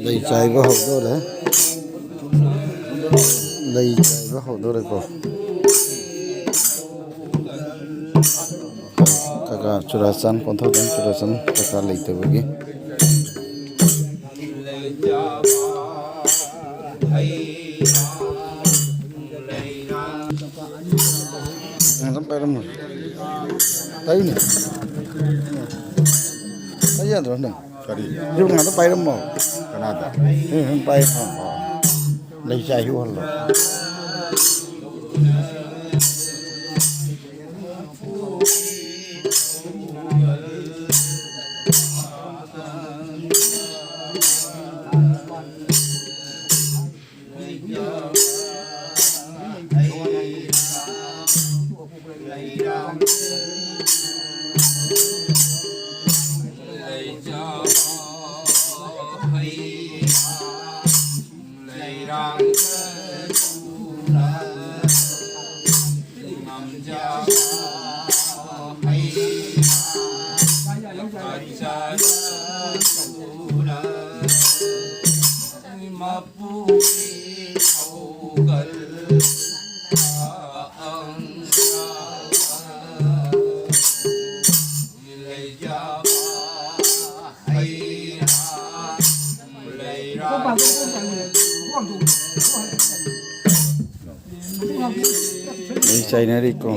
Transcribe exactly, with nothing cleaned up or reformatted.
ꯂꯩ ꯆꯥꯏꯕ ꯍꯧꯗꯣꯔꯦ꯫ ꯂꯩ ꯆꯥꯏꯕ ꯍꯧꯗꯣꯔꯦꯀꯣ꯫ ꯀꯀꯥ ꯆꯨꯔꯥꯆꯥꯟ, ꯀꯣꯟꯊꯧꯖꯝ ꯆꯨꯔꯥꯆꯥꯟ ꯀꯀꯥ ꯂꯩꯇꯕꯒꯤ꯫ ꯉꯥꯛꯇꯪ ꯄꯥꯏꯔꯝꯃꯣ꯫ ꯄꯥꯏꯌꯨꯅꯦ꯫ ꯄꯥꯏ ꯌꯥꯗ꯭ꯔꯣ ꯅꯪ? ꯀꯔꯤ? ꯌꯨꯝ ꯉꯥꯛꯇ ꯄꯥꯏꯔꯝꯃꯣ꯫ ꯀꯅꯥꯗ? ꯌꯨꯝ ꯄꯥꯏꯔꯝꯃꯣ꯫ ꯂꯩ ꯆꯥꯏ ꯎꯍꯜꯂꯣ꯫ ꯑꯩ ꯆꯥꯏꯅꯔꯤꯀꯣ꯫